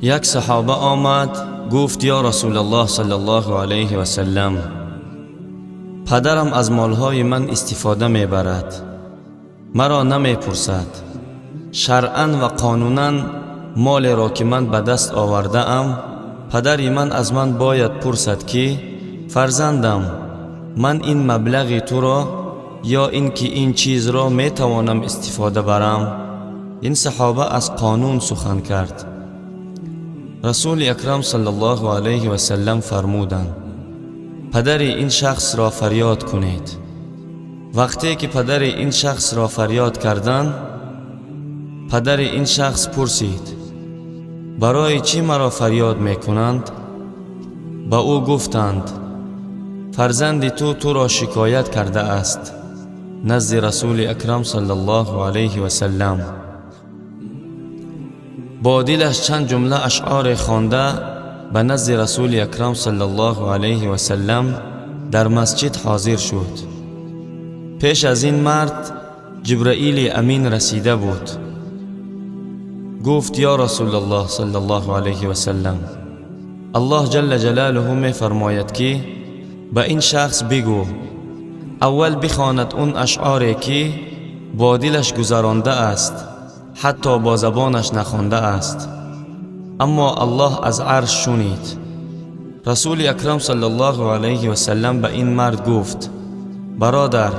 Як саҳоба омад, гуфт: «Ё Расулаллоҳ саллаллоҳу алайҳи васаллам, падарам аз молҳои ман истифода мебарад, маро намепурсад. Шаръан ва қонунан молеро, ки ман ба даст овардаам, падари ман аз ман бояд пурсад, ки фарзандам, ман ин маблағи туро ё ин ки ин чизро метавонам истифода барам?» Ин саҳоба аз қонун сухан кард. Расули Акрам саллаллоҳу алайҳи васаллам фармуданд: «Падари ин шахсро фарёд кунед». Вақте ки падари ин шахсро фарёд карданд, падари ин шахс пурсид: «Барои чӣ маро фарёд мекунанд?» Ба ӯ гуфтанд: «Фарзанди ту туро шикоят кардааст назди Расули Акрам саллаллоҳу алайҳи васаллам». Бо дилаш чанд ҷумла ашъоре хонда, ба назди Расули Акрам саллаллоҳу алайҳи васаллам дар масҷид ҳозир шуд. Пеш аз ин мард Ҷибраили Амин расида буд. Гуфт: «Ё Расулаллоҳ саллаллоҳу алайҳи васаллам, Аллоҳ ҷалла ҷалолуҳу мефармояд, ки ба ин шахс бигӯ, аввал бихонад он ашъоре, ки бо дилаш гузарондааст, ҳатто бо забонаш нахондааст, аммо Аллоҳ аз арш шунид». Расули Акрам саллаллоҳу алайҳи васаллам ба ин мард гуфт: «Бародар,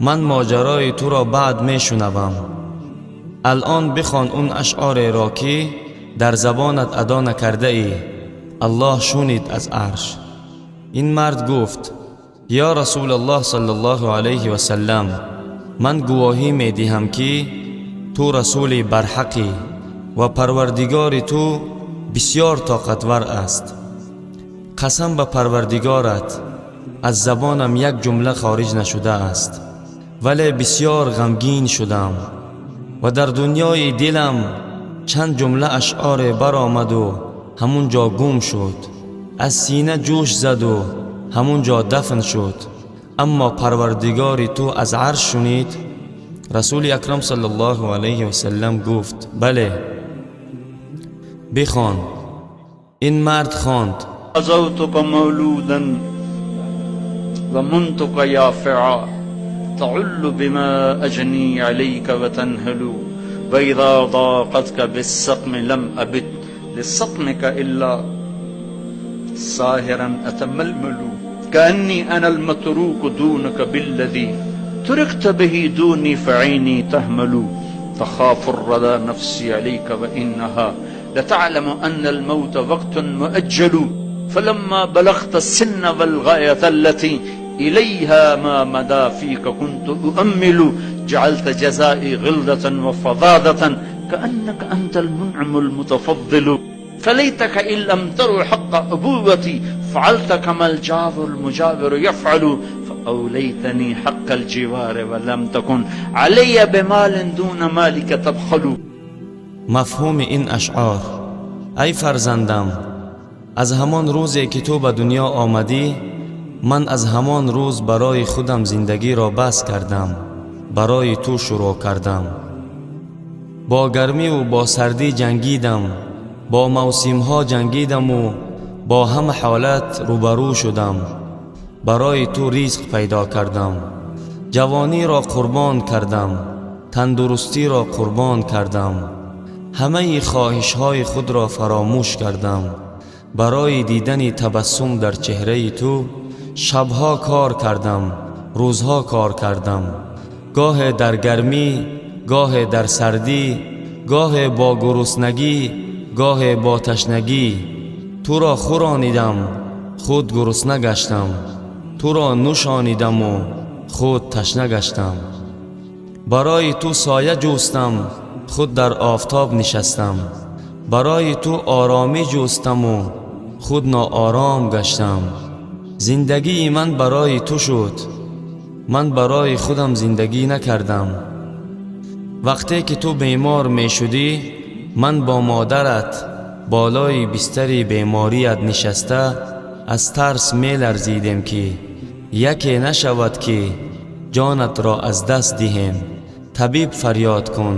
ман моҷарои туро баъд мешунавам. Алъон бихон он ашъореро, ки дар забонат адо накардаӣ, Аллоҳ шунид аз арш». Ин мард гуфт: «Ё Расулаллоҳ саллаллоҳу алайҳи васаллам, ман гувоҳӣ медиҳам, ки ту расули барҳақӣ ва Парвардигори ту бисьёр тоқатвар аст. Қасам ба Парвардигорат, аз забонам як ҷумла хориҷ нашудааст, вале бисьёр ғамгин шудам ва дар дунёи дилам чанд ҷумла ашъоре баромаду ҳамун ҷо гум шуд, аз сина ҷӯш заду ҳамун ҷо дафн шуд, аммо Парвардигори ту аз арш шунид». Расули Акрам саллаллоҳу алайҳи васаллам гуфт: «Бале, бихон». Ин мард хонд: غزوتك مولودا ومنتك يافعا، تعل بما أجني عليك وتنهل، وإذا ضاقتك بالسقم لم أبت لسقمك إلا ساهرا أتململ، كأني أنا المتروك دونك بالذي تركت به دوني فعيني تهمل، تخاف الردى نفسي عليك وإنها لتعلم أن الموت وقت مؤجل، فلما بلغت السن والغاية التي إليها ما مدى فيك كنت أؤمل، جعلت جزائي غلظة وفظاظة كأنك أنت المنعم المتفضل، فليتك إن لم تر حق أبوتي فعلت كما الجاور المجاور يفعل، فأوليتني حق الجوار ولم تكن علي بمال دون مالك تبخل. Мафҳуми ин ашъор: ай фарзандам, аз ҳамон рӯзе, ки ту ба дунё омадӣ, ман аз ҳамон рӯз барои худам зиндагиро бас кардам, барои ту шурӯъ кардам. Бо гармиву бо сардӣ ҷангидам, бо мавсимҳо ҷангидаму бо ҳама ҳолат рӯбарӯ шудам, барои ту ризқ пайдо кардам, ҷавониро қурбон кардам, тандурустиро қурбон кардам, ҳамаи хоҳишҳои худро фаромӯш кардам. Барои дидани табассум дар чеҳраи ту шабҳо кор кардам, рӯзҳо кор кардам, гоҳе дар гармӣ, гоҳе дар сардӣ, гоҳе бо гуруснагӣ, гоҳе бо ташнагӣ. Туро хӯронидам, худ гурусна гаштам, туро нӯшонидаму худ ташна гаштам. Барои ту соя ҷустам, худ дар офтоб нишастам. Барои ту оромӣ ҷустаму худ ноором гаштам. Зиндагии ман барои ту шуд, ман барои худам зиндагӣ накардам. Вақте ки ту бемор мешудӣ, ман бо модарат болои бистари беморият нишаста, аз тарс меларзидем, ки яке нашавад, ки ҷонатро аз даст диҳем. Табиб фарёд кун,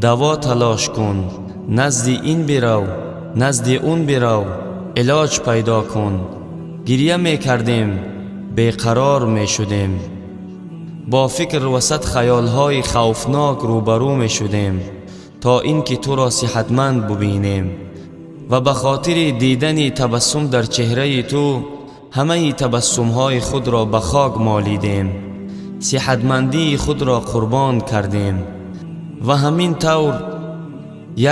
даво талош кун, назди ин бирав. Назди он бирав, илоҷ пайдо кун. Гиря мекардем, беқарор мешудем, бо фикр ва сад хаёлҳои хавфнок рӯбарӯ мешудем, то ин ки туро сиҳатманд бубинем ва ба хотири дидани табассум дар чеҳраи ту ҳамаи табассумҳои худро ба хок молидем, сиҳатмандии худро қурбон кардем. Ва ҳамин тавр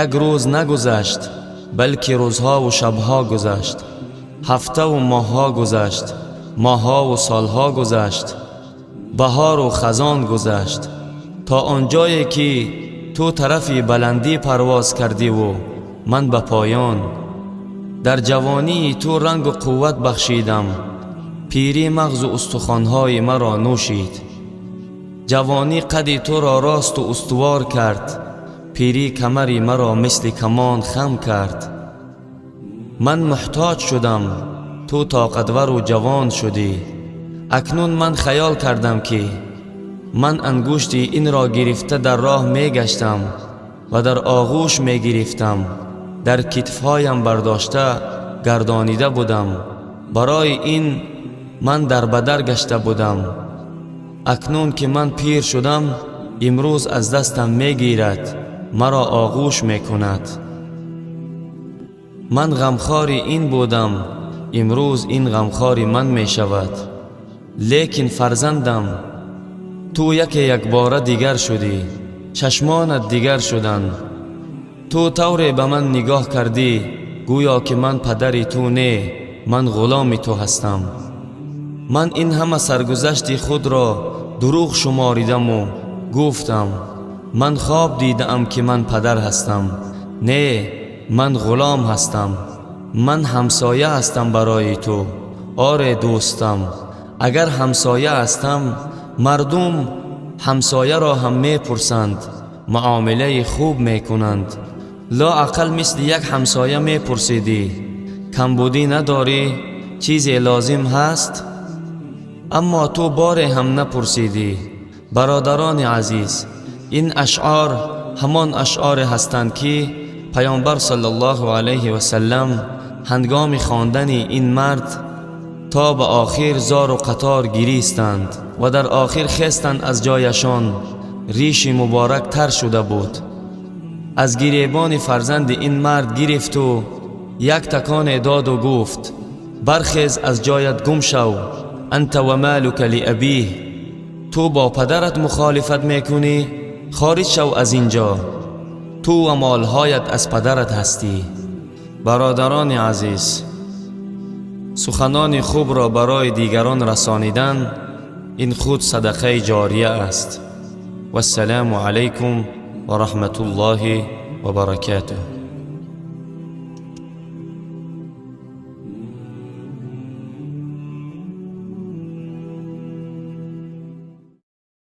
як рӯз нагузашт, балки рӯзҳову шабҳо гузашт, ҳафтаву моҳҳо гузашт, моҳҳову солҳо гузашт, баҳору хазон гузашт, то он ҷое ки ту тарафи баландӣ парвоз кардиву ман ба поён. Дар ҷавонии ту рангу қувват бахшидам, пирӣ мағзу устухонҳои маро нӯшид. Ҷавонӣ қади туро росту устувор кард, пирӣ камари маро мисли камон хам кард. Ман муҳтоҷ шудам, ту тоқатвару ҷавон шудӣ. Акнун ман хаёл кардам, ки ман ангушти инро гирифта дар роҳ мегаштам ва дар оғӯш мегирифтам, дар китфҳоям бардошта гардонида будам. Барои ин ман дар бадар гашта будам. Акнун ки ман пир шудам, имрӯз аз дастам мегирад, маро оғӯш мекунад. Ман ғамхори ин будам, имрӯз ин ғамхори ман мешавад. Лекин, фарзандам, ту яке якбора дигар шудӣ, чашмонат дигар шуданд. Ту тавре ба ман нигоҳ кардӣ, гӯё ки ман падари ту не, ман ғуломи ту ҳастам. Ман ин ҳама саргузашти худро дурӯғ шуморидаму гуфтам: ман хоб дидаам, ки ман падар ҳастам. Не, ман ғулом ҳастам, ман ҳамсоя ҳастам барои ту. Оре, дӯстам, агар ҳамсоя ҳастам, мардум ҳамсояро ҳам мепурсанд, муомилаи хуб мекунанд. Лоақал мисли як ҳамсоя мепурсидӣ: камбудӣ надорӣ, чизе лозим ҳаст? Аммо ту боре ҳам напурсидӣ. Бародарони азиз, ин ашъор ҳамон ашъоре ҳастанд, ки Паёмбар саллаллоҳу алайҳи васаллам ҳангоми хондани ин мард то ба охир зору қатор гиристанд ва дар охир хестанд аз ҷояшон. Риши муборак тар шуда буд. Аз гиребони фарзанди ин мард гирифту як таконе доду гуфт: бархез, аз ҷоят гум шав. أنت ومالك لأبيك. Ту бо падарат мухолифат мекунӣ, хориҷ шав аз ин ҷо. Ту ва молҳоят аз падарат ҳастӣ. Бародарони азиз, суханони хубро барои дигарон расонидан ин худ садақаи ҷория аст. Вассалому алайкум ва раҳматуллоҳи ва баракатуҳ.